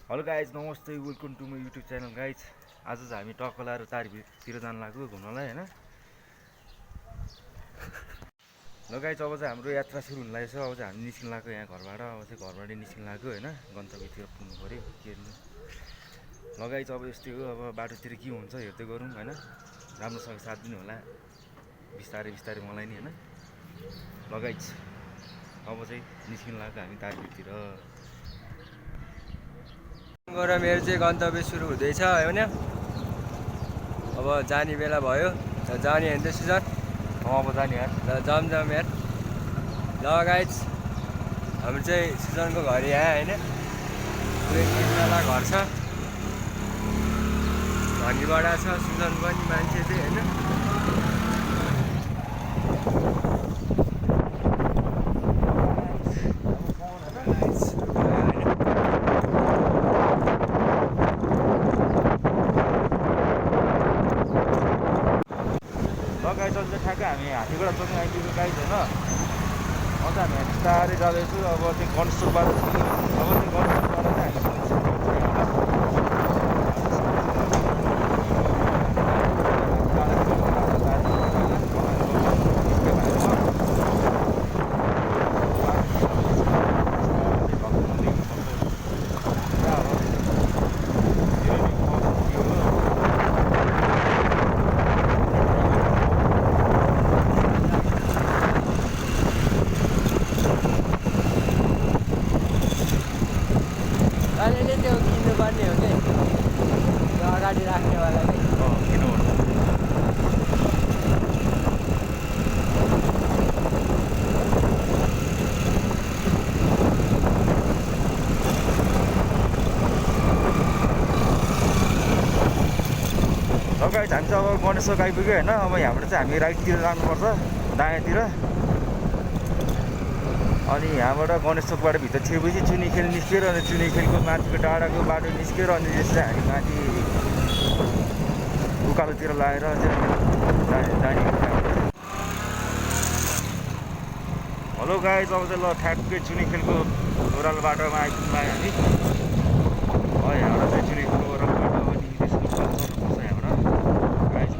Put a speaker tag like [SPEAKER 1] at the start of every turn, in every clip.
[SPEAKER 1] Hello guys नमस्ते welcome to my YouTube channel guys. आज चाहिँ हामी टक्क लाएर तारभिरतिर जानु लाग्यो घुम्नलाई होइन। ल गाइज अब चाहिँ हाम्रो यात्रा सुरु हुन लागेको छ। अब चाहिँ हामी निस्किनु लाग्यो यहाँ घरबाट। अब चाहिँ घरबाट निस्किनु लाग्यो होइन, गन्तव्यतिर पुग्नु पऱ्यो के हेर्नु। ल गाइज अब यस्तै हो, अब बाटोतिर के हुन्छ हेर्दै गरौँ होइन। राम्रोसँग साथ दिनु होला बिस्तारै बिस्तारै मलाई नि होइन। ल गाइज अब चाहिँ निस्किनु लाग्यो हामी तारभिरतिर।
[SPEAKER 2] गएर मेरो चाहिँ गन्तव्य सुरु हुँदैछ होइन। अब जाने बेला भयो, जाने होइन त सिजन।
[SPEAKER 1] अब जाने यार,
[SPEAKER 2] ल जम यार। ल गाइज हाम्रो चाहिँ सिजनको घर यहाँ होइन, पुरै घर छ, धनीबडा छ सिजन पनि मान्छे चाहिँ होइन।
[SPEAKER 1] ठ्याक्कै हामी हात्तीबाट चोक्नु आइपुग्यो गाइज होइन। अन्त हामी बिस्तारै जाँदैछु। अब त्यो गणेशोकबाट अब त्यो गणेशोकबाट चाहिँ
[SPEAKER 2] अहिले त्यो किन्नुपर्ने हो कि त्यो अगाडि राख्नेवाला कि
[SPEAKER 1] किन्नुपर्छ। गाइज हामी चाहिँ अब गणेशोक आइपुग्यो होइन। अब यहाँबाट चाहिँ हामी राइटतिर जानुपर्छ, दायाँतिर। अनि यहाँबाट गणेशोकबाट भित्र छिएपछि चुनीखेल निस्केर अनि चुनीखेलको माथिको डाँडाको बाटो निस्केर अनि त्यसै हामी माथि उकालोतिर लगाएर जाने। हेलो गाइज अब चाहिँ ल ठ्याक्कै चुनीखेलको ओह्रालो बाटोमा आइपुग्नु लाग्यो हामी। यहाँबाट चाहिँ चुनीखेलको ओह्रालो बाटो अनि त्यसको चल्नुपर्छ यहाँबाट गाइज।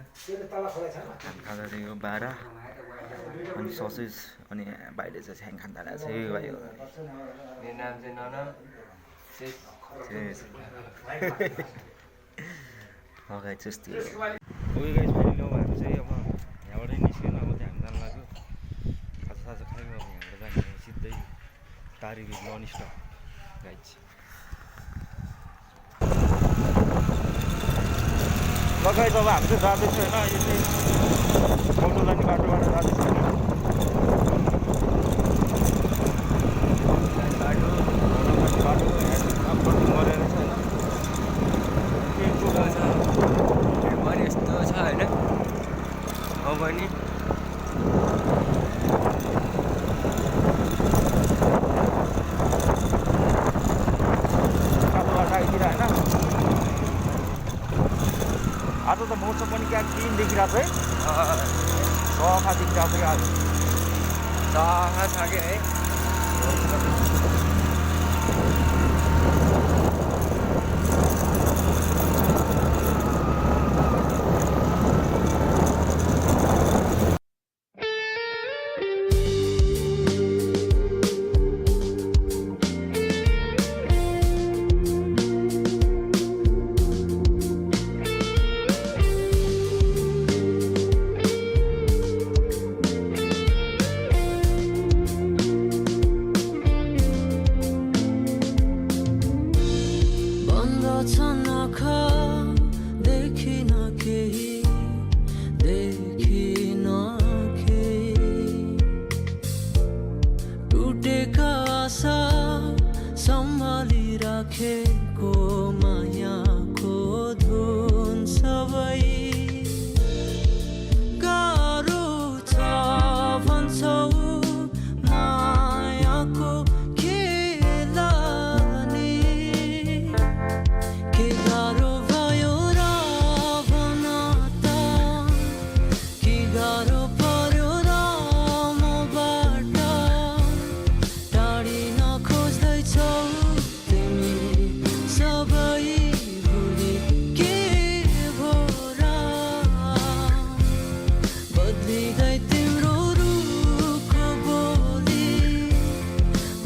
[SPEAKER 1] हामी खाँदा चाहिँ यो 12 अनि ससेज अनि भाइले चाहिँ छ्याङ खान थालेको छ यो भाइ हो।
[SPEAKER 2] मेरो नाम चाहिँ नन
[SPEAKER 1] गाइज त्यस्तै हो। ओके गाइज फाइनली अब हामी चाहिँ अब यहाँबाटै निस्क्यौँ। अब चाहिँ हामी जानु लाग्यो, खाजा खायौँ। अब यहाँबाट जाने सिधै तारिभिर नन स्टप गाइज। ल गाइज अब हामी चाहिँ जाँदैछौँ होइन। यो चाहिँ मोटो जाने बाटोबाट जाँदैछ होइन। बाटो गरेर छ होइन।
[SPEAKER 2] पनि यस्तो छ होइन। अब पनि
[SPEAKER 1] आइतिर होइन। आज त मौसम पनि क्या क्लिन देखिरहेको छ है, सफा देखिरहेको छ क्या आज।
[SPEAKER 2] सफा छ कि है।
[SPEAKER 3] राखेको मायाको धुन सबै गाह्रो छ भन्छौ मायाको खेला नि के गाह्रो भयो र भन त के गाह्रो पर्यो र मबाट टाढिन खोज्दैछौ तिमी सबै भुली के भो र बदलिँदै तिम्रो रुखको बोली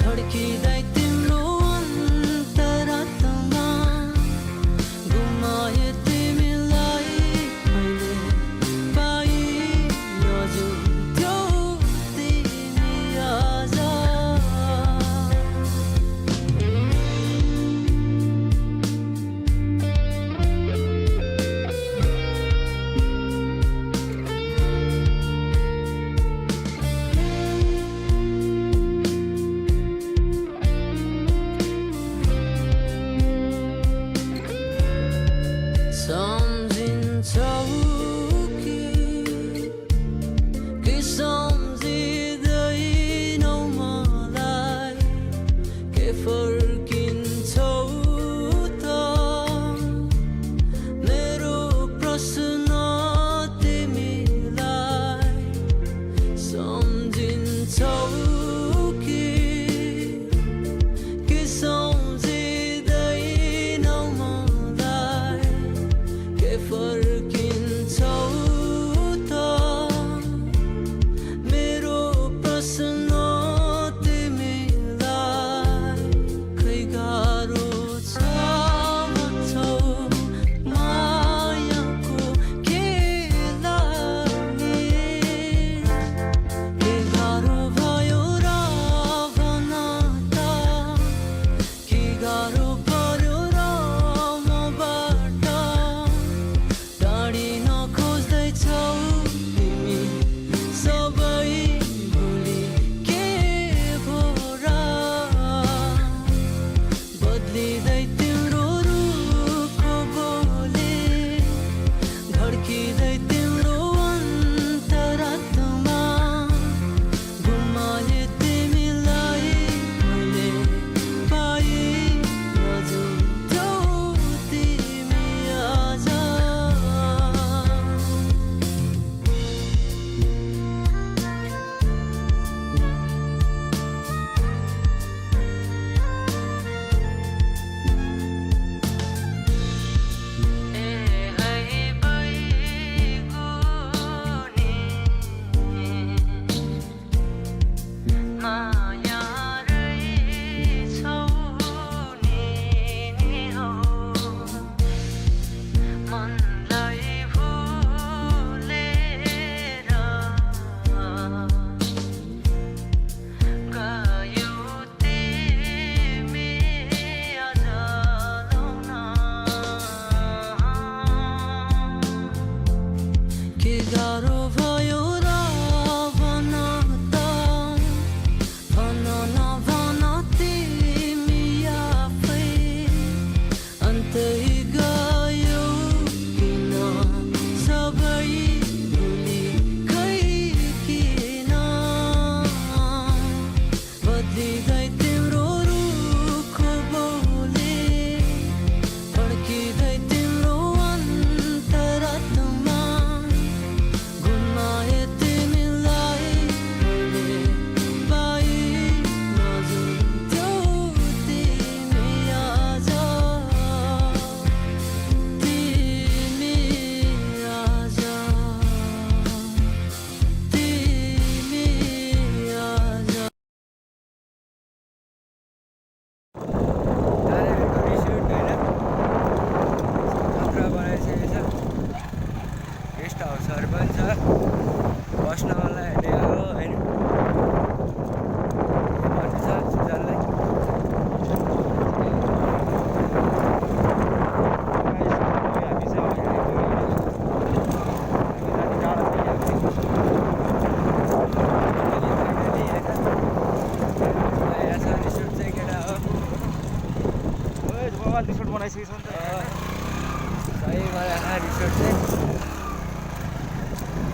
[SPEAKER 3] धड्किँदै तिम्रो अन्तरात्मा गुमाए तिमीलाई मैले पाइ हजुर त्यो तिमी आज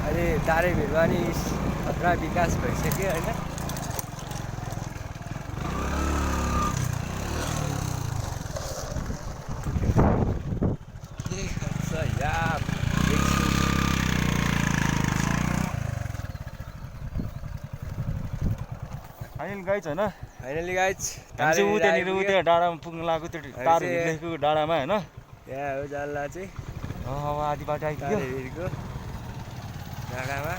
[SPEAKER 2] अहिले तारेभिरमा नि खतरा विकास भइसक्यो होइन। के गर्छ यार
[SPEAKER 1] फाइनल गाइज होइन
[SPEAKER 2] फाइनली गाइज
[SPEAKER 1] हामी चाहिँ ऊ त्यहाँनिर ऊ त्यहाँ डाँडामा पुग्नु लागेको त्यो तारहरू लेखेको डाँडामा होइन।
[SPEAKER 2] यहाँ हो जल्ला चाहिँ
[SPEAKER 1] अब आधी बाटो आइपुग्यो।
[SPEAKER 2] तारेभिरको डाँडामा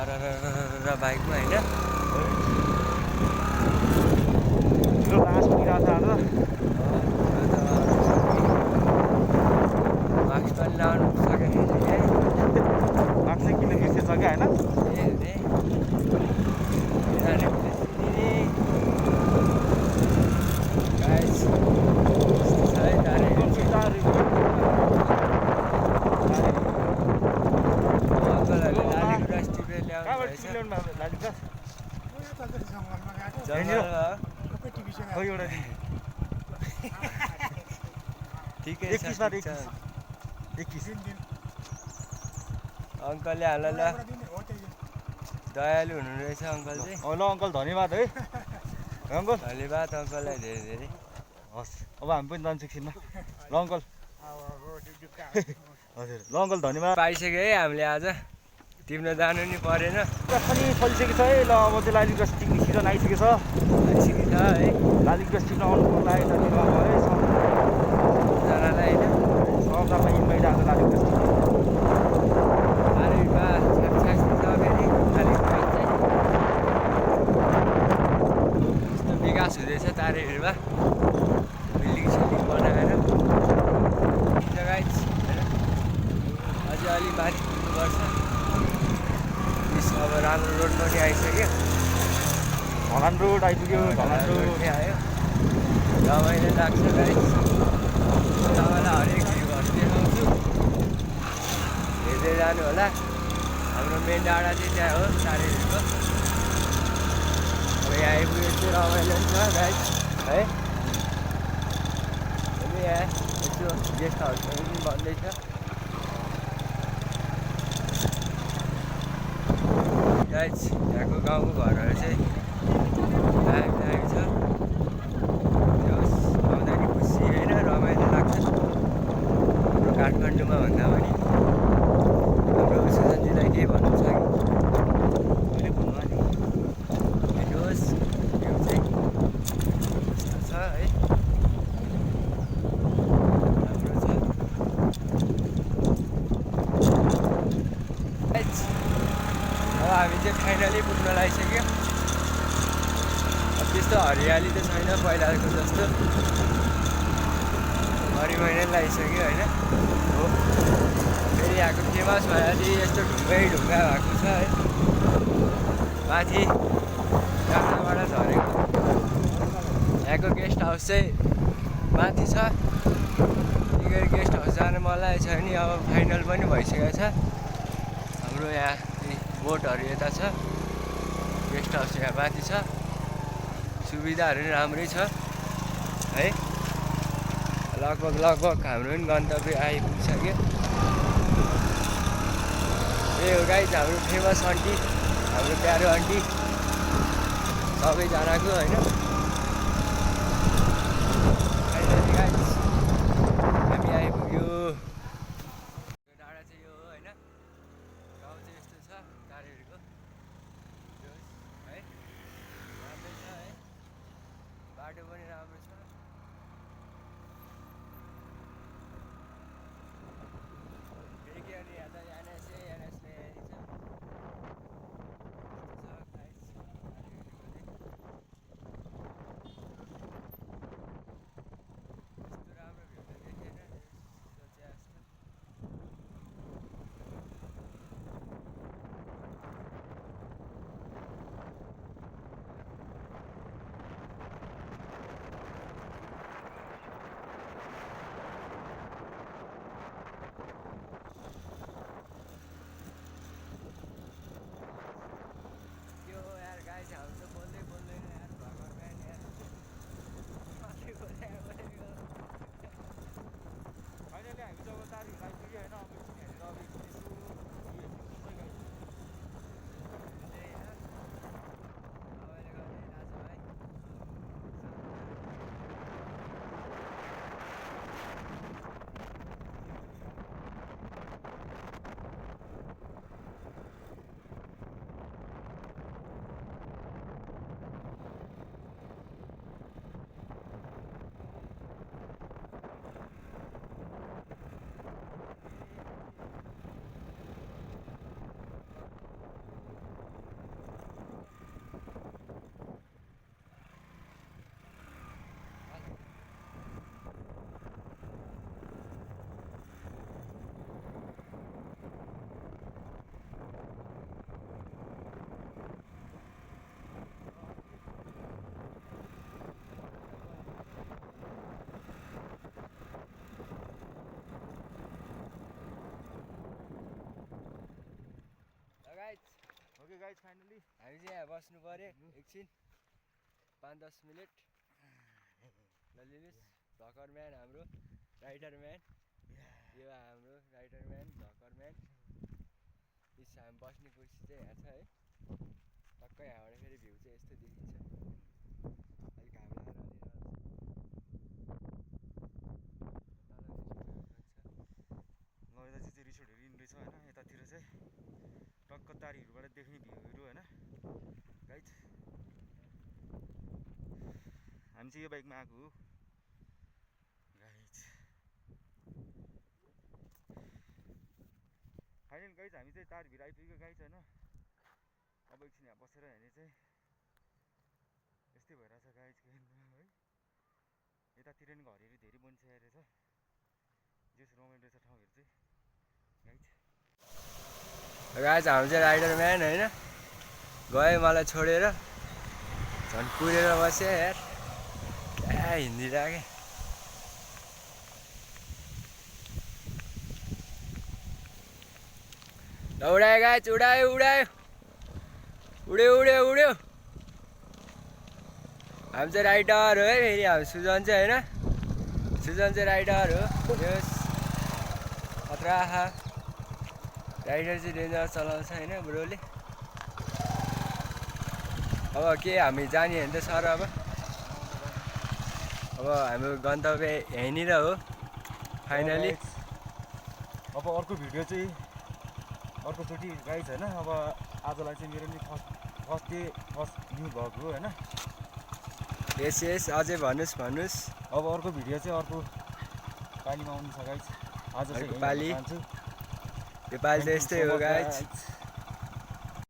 [SPEAKER 2] र बाइकमा होइन।
[SPEAKER 1] ठुलो लास पुगिरहेको छ आज।
[SPEAKER 2] मास्क पनि लाउनु सकेको थिएँ
[SPEAKER 1] मार्क्स चाहिँ किन बिर्सेछ क्या होइन।
[SPEAKER 2] ठिकै छ
[SPEAKER 1] 21
[SPEAKER 2] अङ्कलले हामीलाई ल दयालु हुनु रहेछ अङ्कल चाहिँ।
[SPEAKER 1] ल अङ्कल धन्यवाद है अङ्कल।
[SPEAKER 2] धन्यवाद अङ्कललाई धेरै धेरै।
[SPEAKER 1] हस् अब हामी पनि जान्छौँ एकछिनमा ल अङ्कल। हजुर ल अङ्कल धन्यवाद।
[SPEAKER 2] पाइसक्यो है हामीले आज तिम्रो जानु नि परेन
[SPEAKER 1] पनि फलिसकेको छ है। ल अब चाहिँ लाली ग्रास टिप्ने सिजन आइसकेको छ।
[SPEAKER 2] आइसकेको छ है
[SPEAKER 1] लाली ग्रास टिप्न आउनुको लागि त्यहाँनिर अब है
[SPEAKER 2] सबजनालाई होइन।
[SPEAKER 1] सबजना इन्भाइट आएको लाली ग्रास टिप्ने।
[SPEAKER 2] तारेभिरमा छाकछाक छ फेरि तारेभिरमा चाहिँ यस्तो विकास हुँदैछ तारेभिरमा बिल्डिङ सिल्डिङ बनाएर गाइज होइन। अझै अलिक माथि पुग्नुपर्छ। अब राम्रो रोड पनि आइसक्यो।
[SPEAKER 1] ढलान रोड आइपुग्यो। ढलान रोड
[SPEAKER 2] पनि आयो रमाइलो लाग्छ गाइज। तपाईँलाई हरेक भ्यूहरू देखाउँछु हेर्दै जानु होला। हाम्रो मेन डाँडा चाहिँ त्यहाँ हो तारेभिरको। अब यहाँ आइपुग्यो चाहिँ रमाइलो पनि छ गाइज है। अनि यहाँ यसो गेस्ट हाउसहरू पनि बन्दैछ। गाइज यहाँको गाउँको घरहरू चाहिँ दामी दामी छ। आउँदा नि खुसी होइन रमाइलो लाग्छ। हाम्रो काठमाडौँमा भन्दा पनि हाम्रो सुजनजीलाई केही भन्नु छ कि
[SPEAKER 1] मैले भन्नु नि
[SPEAKER 2] हेर्नुहोस् यो चाहिँ यस्तो छ है राम्रो छ। अब हामी चाहिँ फाइनली पुग्न लागिसक्यो। अब त्यस्तो हरियाली त छैन पहिलाको जस्तो हरियाली नै लागिसक्यो होइन। हो फेरि यहाँको फेमस भएर चाहिँ यस्तो ढुङ्गै ढुङ्गा भएको छ है। माथि डाँडाबाट झरेको यहाँको गेस्ट हाउस चाहिँ माथि छ। गरी गेस्ट हाउस जानु मन लागेको छ भने अब फाइनल पनि भइसकेको छ। हाम्रो यहाँ बोटहरू यता छ। गेस्ट हाउस यहाँ माथि छ। सुविधाहरू पनि राम्रै छ है। लगभग हाम्रो पनि गन्तव्य आइपुगिसक्यो। यही हो गाइज हाम्रो फेमस आन्टी हाम्रो प्यारो आन्टी सबैजनाको होइन। फाइनली गाइज हामी आइपुग्यो। डाँडा चाहिँ यो हो होइन। गाउँ चाहिँ यस्तो छ तारेभिरको है। राम्रै छ है। बाटो पनि राम्रो छ। फेरि के अनि यहाँ त एनएसले यस्तो छ गाइज तारेभिरको चाहिँ। हामी चाहिँ यहाँ बस्नु पर्यो एकछिन 5-10 मिनट ल लिनुहोस् धकर म्यान हाम्रो राइडर म्यान यो हाम्रो राइडर म्यान धकर म्यान हामी बस्ने कुर्सी चाहिँ यहाँ छ है टक्कै यहाँबाट फेरि भ्यू चाहिँ यस्तो देखिन्छ अलिक घाम लागेर
[SPEAKER 1] ल यता चाहिँ रिसोर्टहरू इन रहेछ होइन यतातिर चाहिँ टक्क तारीहरूबाट देख्ने भ्यूहरू होइन गाइज हामी चाहिँ यो बाइकमा आएको हो गाइज फाइनल गाइज हामी चाहिँ तारभिर आइपुग्यो गाइज होइन अब एकछिन यहाँ बसेर हेर्ने चाहिँ यस्तै भइरहेछ गाइज है यतातिर नि घरहरू धेरै बनिसकेको रहेछ जस रमाइलो रहेछ ठाउँहरू चाहिँ गाइज
[SPEAKER 2] गाइज हामी चाहिँ राइडर म्यान होइन गयो मलाई छोडेर झन् कुरेर बस्यो यार हिँडिरहेको ल उडायो गाइज उडायो उड्यो उड्यो हामी चाहिँ राइडर हो है फेरि हामी सुजन चाहिँ होइन सुजन चाहिँ राइडर हो यस खतरा राइडर चाहिँ डेन्जर चलाउँछ होइन ब्रोले अब के हामी जाने भने त सर अब हाम्रो गन्तव्य यहीँनिर हो फाइनली
[SPEAKER 1] अब अर्को भिडियो चाहिँ अर्कोचोटि गाइज होइन अब आजलाई चाहिँ मेरो नि फर्स्ट भ्यू भएको हो होइन
[SPEAKER 2] यस अझै भन्नुहोस्
[SPEAKER 1] अब अर्को भिडियो चाहिँ अर्को पालीमा आउनु छ गाइज आज चाहिँ
[SPEAKER 2] पाली यो पाली त यस्तै हो गाइज